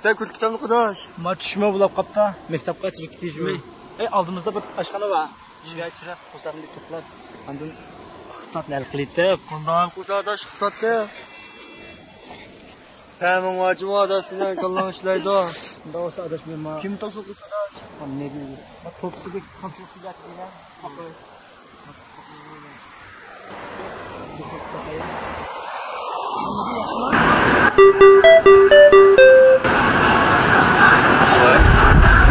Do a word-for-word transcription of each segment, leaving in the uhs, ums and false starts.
سەن كۆرۈپ كېتەمدۇ قارداش؟ ما چۈشمۇ بولاپ قاپتا. مەكتەپكە چىقىپ كېتىشمەي. ئەي، ئالدىمىزدا بىر ئاشخانا بار. شۇ يەرگە چىقىپ قورساقنى توقلاپ، ئاندىن ئىقتىسادنى ھەل قىلىتتى. قانداق قورساق ئاداش ئىقتىسادنى؟ پەمىڭ ۋاجىمۇ ئاداش، سېنىڭ كاللاڭ ئىشلەيدۇ. ئۇنداق بولسا ئاداش، مەن ما كىم توسۇق قىلسا ئاداش؟ نېبى. توپتىكى تامسىلىق سۈرئەتى دېگەن.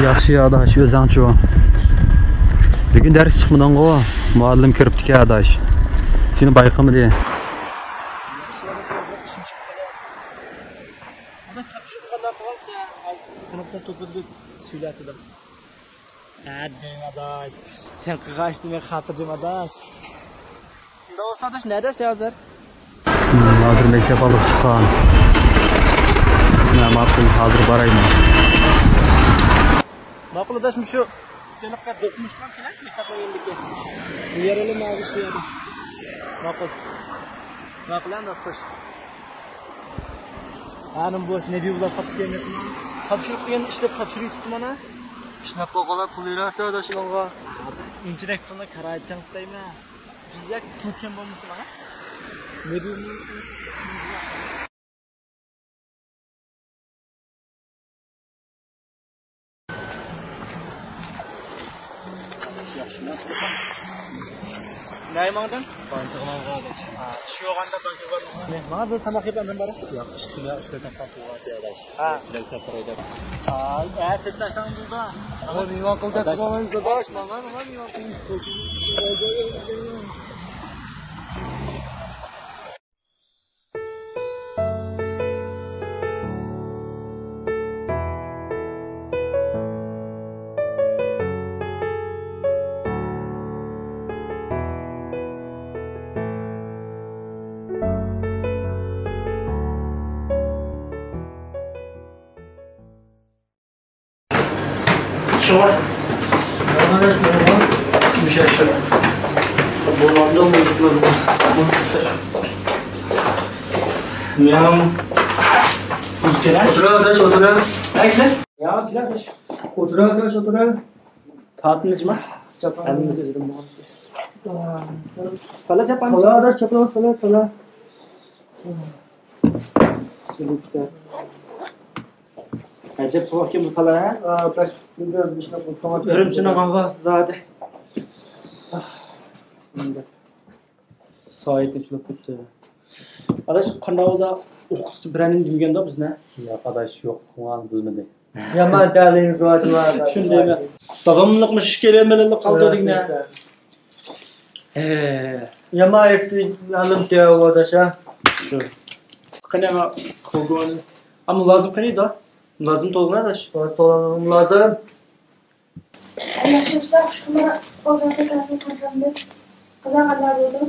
ياخشى ئاداش، ئۆزۈڭچۇ؟ بۈگۈن دەرس چىقمىدىڭغۇ؟ مۇئەللىم كىرىپتىكەن ئاداش. سېنى بايقىمىدى. ئاداش، تاپشۇرۇق قانداق قىلغانسەن؟ سىنىپتا توپلىدۇق سۈرئەتىدە. ھە دېمە ئاداش. سەن قىلغان ئىشنى مەن خاتىرجەم ئاداش. ئۇنداق بولسا ئاداش، نەدە سەن ھازىر؟ ھازىر مەكتەپ ئالدىغا چىققان. مە، ماقۇل، ھازىر بارايمەن. ماقۇل ئاداش، مۇشۇ تېنىققا دوقمۇشقان كېلەك، مەكتەپ ئويۇندىكى. بۇ يەر ئېلى ماۋۇ شۇ يەردە. ماقۇل. ماقۇل ئەمەس، خوش. ھەنىم بوش، نەبى بۇلار قاپتىكەن. تاپشۇرۇق دېگەن ئىشلەپ تاپشۇرۇۋېتىپتۇ مانا. ئىشلەپ قويغانلار پۇل بېرەرسىز ئاداشلارغا. ئۇنچىلىك پۇلنى كارايچاڭ دەيمەن. بىز ياك پۇل كەم بولمىسا مانا. نەبى نەگە ماڭدىڭ؟ بانكىغا ماڭغان. ھە، ئىش يوغاندا بانكىغا بارمىغان. ماڭا بىر تاماق يەپ ئاندىن بارە. ياق، ئىش كۈنى ئىشلەپ تاپقان پۇل بار ئاداش. ھە. بىلەن سەپەر ئەيدەپ. ھە، ھە، سەت تاشلاڭ بولدى. ئۇ مېھمان قىلدى. ئاداش، ماڭا، ماڭا، ماڭا مېھمان قىلدى. شۇڭا. مېنىڭ ئۆزۈم كېلە. ئولتۇر ئاداش، ئولتۇر. ھە، كېلە. يا، كېلە ئاداش. ئولتۇر ئاداش، ئولتۇر. تارتىنىشما. چاپان. ھەممىمىز ئۆزىدىن بولغان. سالا چاپان. سالا ئاداش، چاپان، سالا، سالا. ئەجەب سوغۇق ئىكەن بۇ تالا، ھە؟ ئا، بەك، بىلمىدىم، بىشنى قۇتۇڭ. ئۈرۈمچىنىڭ ھاۋاسى زادى. سائىت ئېچىلىپ كەتتى. ئاداش، قانداق بولدى؟ ئوقۇتقۇچى بىرەرنى دېمىگەندۇ بىزنى؟ ياق، ئاداش، يوقلۇقىڭلارنى بىلمىدى. يامان تەلىيىڭىز بار، جۇما. شۇندايمەن. داۋاملىق مۇشۇ ئىككىلەن بىلەن قالدى دېگىنە. ھە. يامان ئەسكى ئالىم تېۋە ئاداش، ھە؟ شۇ. قېنى، قوگون. ئا، مۇلازىم قېنى ئىدى؟ مۇلازىم تولغان ئاداش. مۇلازىم تولغان، مۇلازىم. ياخشى ئۇستا، خۇشخۇمار ئوبدانسى تەسىر قىلغانمىز. قازا قانداق بولدى؟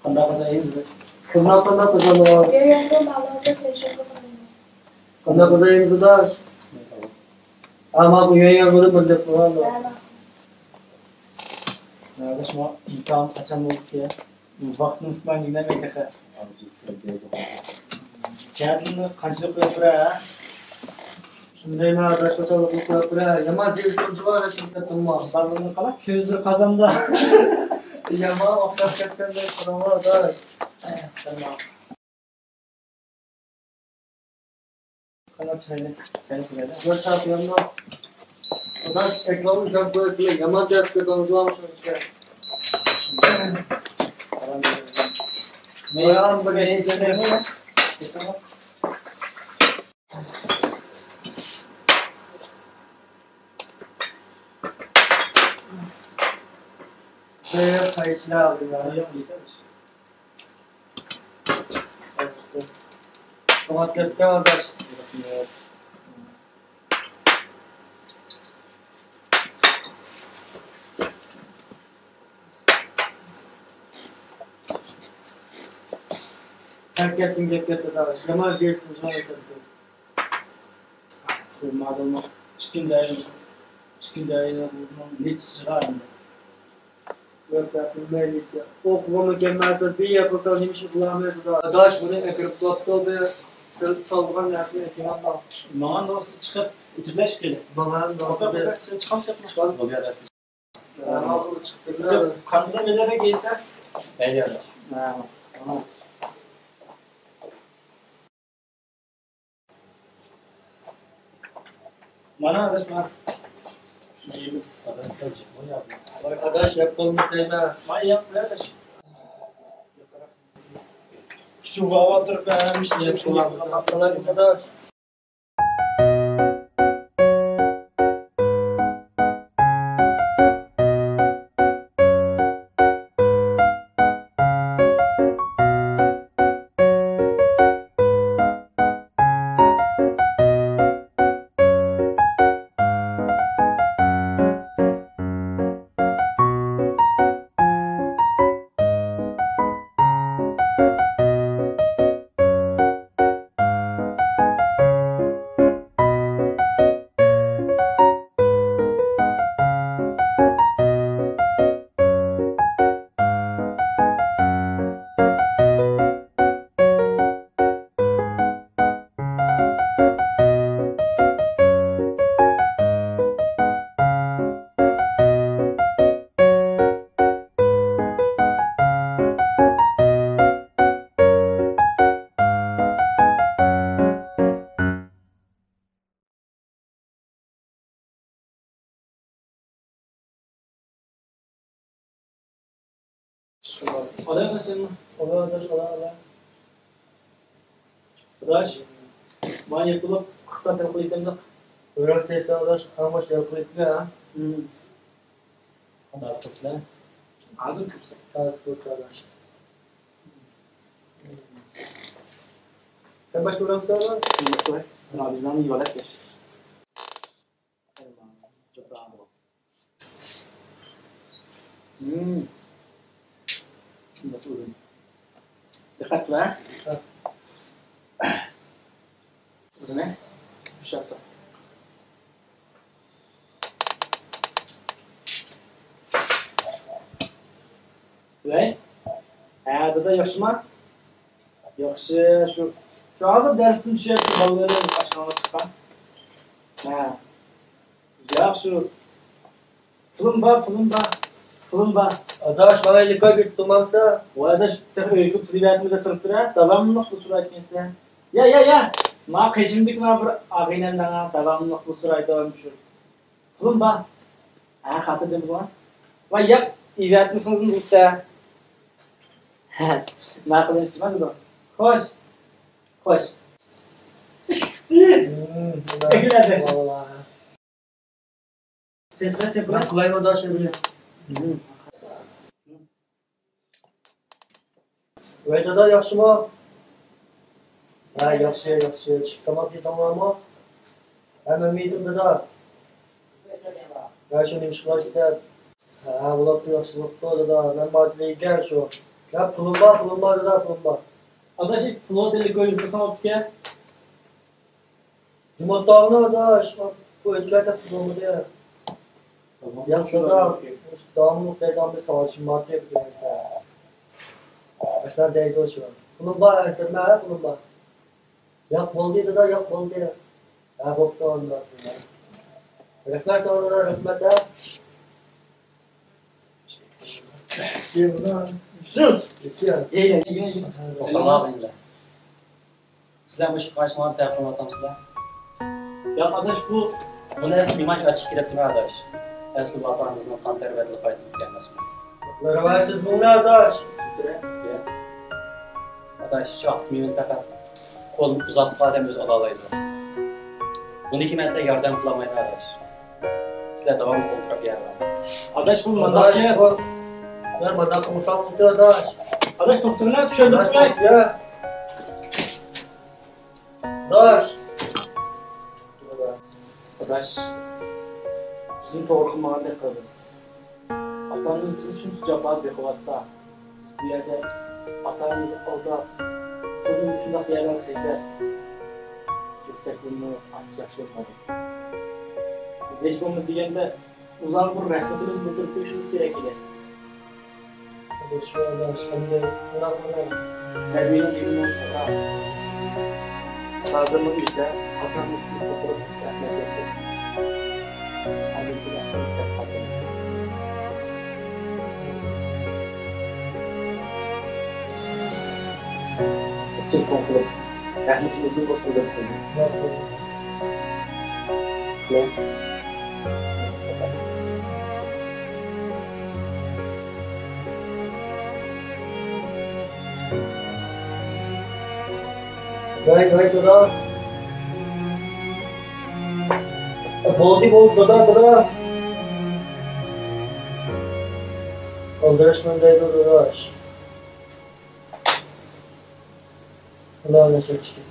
قانداق قازا يەيمىز بىز؟ قانداق، قانداق قازا بولدى؟ يا، يا، بۇ ماللاردا سېلىشىپ قازا. قانداق قازا يەيمىز ئاداش؟ ئەمما بۇ يەيەن بولدى، بىر دەپ قويغان. ھە، ماقۇل. ئاداش، ما ئىمتىھان قاچان بولدى يا؟ ۋاقتىنى ئۇنتۇماي دېگىنەمەن تېخى. جەدىلنى قانچىلىك قويۇپ بېرە، ھە؟ شۇندايمۇ ئاداش، قاچانلىق قويۇپ بېرە. يامان زېرىكتۈرۈپ جۇۋا، شۇنداق قىلما. بالىنى قالا، كۆزلىرى قازاندا. يامان ئوخشاپ كەتكەندەك قىلىڭلار ئاداش. قانا چاينى، چاينى سۈرەيلى. بىر چاي قۇيامدۇ؟ ئاداش، ئەكلەڭ ئۈزەپ قويسىلە، يامان دەرس كۆتۈرۈڭ جۇۋا شۇنىڭ ئىچىگە. بايام بىر نەچچە. شۇ چاي ئىچىلە. توڭاپ كەتتى ئاداش. ھەرىكەتتىن گەپ كەتتى ئاداش. يامان زېرىكتىم، شۇڭا ئېيتاتتىم. مادامنىڭ ئىككىنچى ئاينىڭ، ئىككىنچى ئاينىڭ نەچچىسى چىقار ئەمدى؟ ياق، بەرسۇن، مەيلى. ئوقۇغۇممۇ كەلمەيدۇ، بىر ياقلىسا نېمە ئىش قىلالمايدۇ. ئاداش، بۇنى ئەكىرىپ قويۇپتۇ بىر. سېلىپ سالغان نەرسىنى ئېتىۋالما. ماڭا نوسى چىقىپ، ئىجىرلەش كېلى. ماڭا نوسى بىر سېلىپ چىقامسەن؟ چىقامسەن؟ بولدى، ئاداش. ماڭا نوسى چىقىپ. كەتتى. قانداق مېلىرەك يەيسەن؟ مەيلى، ئاداش. ھە، ماڭا. مانا، ئاداش، مانا. يەيمىز. ئاداش، يەپ بولمىدى دەيمەن. مانا، يەپ بىر، ئاداش. كۈچۈڭ بارغا تۇرۇپ، ھەممە ئىشنى يەپ بولمايدۇ. ئەسسالامۇئەلەيكۇم، ئاداش. ئاداش، مانا يېپىلىپ ئىقتىساد ھەل قىلىۋېتەمدۇق. بۇيرۇق دەيسىلەر ئاداش، ئەڭ باشتا ھەل قىلىۋېتىمدۇ، ھە؟ ھىم. قانداق قىلىسىلەر؟ ھازىر كىرسەك. ھازىر كىرسەك ئاداش. سەن باشتا ئۇرامسەن ئاداش؟ مانا بىزلەرنى يۆلەش. ھىم. شۇنداق ئۇرۇن. دىققەت قىل، ھە؟ ھە. ئۇرۇن، ھە؟ ئۇششاق تۇر. ۋەي. ھە، دادا، ياخشىما؟ ياخشى، شۇ، شۇ ھازىر دەرستىن چۈشۈپ، شۇ بالىلىرى ئاشخانىغا چىققان. ھە. ياق، شۇ، پۇلۇم بار، پۇلۇم بار، پۇلۇم بار. ئاداش، مانا ئېلىپ كەل، كېتىپ تۇرمامسەن؟ ۋاي ئاداش، تېخى ئۆيگە پۇل يىبەرمىدى، تۇرۇپ تۇر، ھە؟ داۋاملىق پۇل سورايدىكەنسەن. يا، يا، يا! ماڭا قېشىمدىكى مانا بىر ئاغىنەم دەڭا، داۋاملىق پۇل سورايدۇ، مۇشۇ. پۇلۇم بار. ھە، خاتىرجەم بولۇڭ. ۋاي ياق، ئېۋەتمىسىڭىزمۇ بوپتۇ. ھە، ماقۇل ئەمەسمۇ دېدى. خوش. خوش. ئىشقىلىپ. ھىم، ئەگىلەردە. ۋاللاھى. سەن قىلە، سەن قىلە. مەن قىلايمۇ ئاداش بىلەن. ھىم. ۋەي دادا، ياخشىمۇ؟ ھە، ياخشى، ياخشى. چۈشلۈك تاماق يېدىڭلارمۇ؟ ھە، مەنمۇ يېدىم دادا. ھە، شۇ نېمە ئىش قىلار ئىكەن؟ ھە، بولۇپتۇ، ياخشى بولۇپتۇ دادا. مەن ھازىر يېگەن شۇ. ھە، پۇلۇم بار، پۇلۇم بار دادا، پۇلۇم بار. ئاداش، پۇل بولسا ئېلىپ كويۇپ تۇرساڭ بوپتىكەن. جۇمۇ تاغنى ئاداش، بۇ ئۆتكەندە بولمىدى. ياق، شۇنداق. داۋاملىق دەيدىغان بىر ساۋاقدىشىم بار ئىدى، بىلمەيسەن. ئاشۇنداق دەيدۇ شۇ. پۇلۇم بار، ئەنسىرىمە، ھە، پۇلۇم بار. ياق، بولدى دادا، ياق، بولدى. ھە، بوپتۇ، ئاندىن. رەھمەت ساڭا دادا، رەھمەت، ھە. توختاڭلار ئەمدى. سىلەر مۇشۇ قارشىلارنى تەپرىڭلىۋاتامسىلەر؟ ياق ئاداش، بۇ، بۇ نەرسە نېمانچە ئاچچىق كېلىپتۇ ئاداش؟ ئەسلى ۋاپا ئانىمىزنىڭ قان تەربىيەتلىك قايتىپ كەلمەسمۇ؟ رەۋايەتسىز بولما ئاداش. ئاداش، شاختا مېۋىنى پەقەت قولنى ئۇزاتقان ئادەم ئۆزى ئالالايدۇ. بۇنى كىم ئەسلى ياردەم قىلالمايدۇ ئاداش. سىلەر داۋاملىق ئولتۇرۇپ يەڭلار. ئاداش، بۇ ئاداش، مانداقكەن. بۇ، بۇ مانداق قىلساڭ بولدى ئاداش. ئاداش، توختىغىنا چۈشەندۈرۈپ قوي. ئاداش. ئاداش، بىزنى توغرا قىلمىغاندەك قىلىمىز. ئاتا-ئانىمىز بىزنى شۇنچە جاپادا بېقىۋاتسا، بىز بۇ يەردە ئاتا-ئانىمىزنى ئالداپ، خۇددى شۇنداق يەرلەرگە خەجلەپ يۈرسەك، بۇنىڭ ئانچە ياخشى بولمايدۇ. بىز ھېچ بولمىدى دېگەندە ئۇلارغا بىر رەھمىتىمىزنى بىلدۈرۈپ قويۇشىمىز كېرەك ئىدى. شۇ ئاداش، ئەمدى ئۇنداق قىلمايمىز. تەربىيەنى بىلمەي. ھازىرمۇ ئۆزىدە ئاتا-ئانىسىنى سوقۇرۇپ رەھمەت ئېيتتى. ئاندىن كېيىن ئەسلىگە كېلىپ قالدى. تېلېفون قىلىپ، رەھمىتىڭىزنى بولسۇن دەپ قويدۇم. ۋاي، ۋاي، دادا. بولدى، بولدى، دادا، دادا. ئالدىراشمەن دەيدۇ، داداش. ئۇلار نەشە چىقىپ.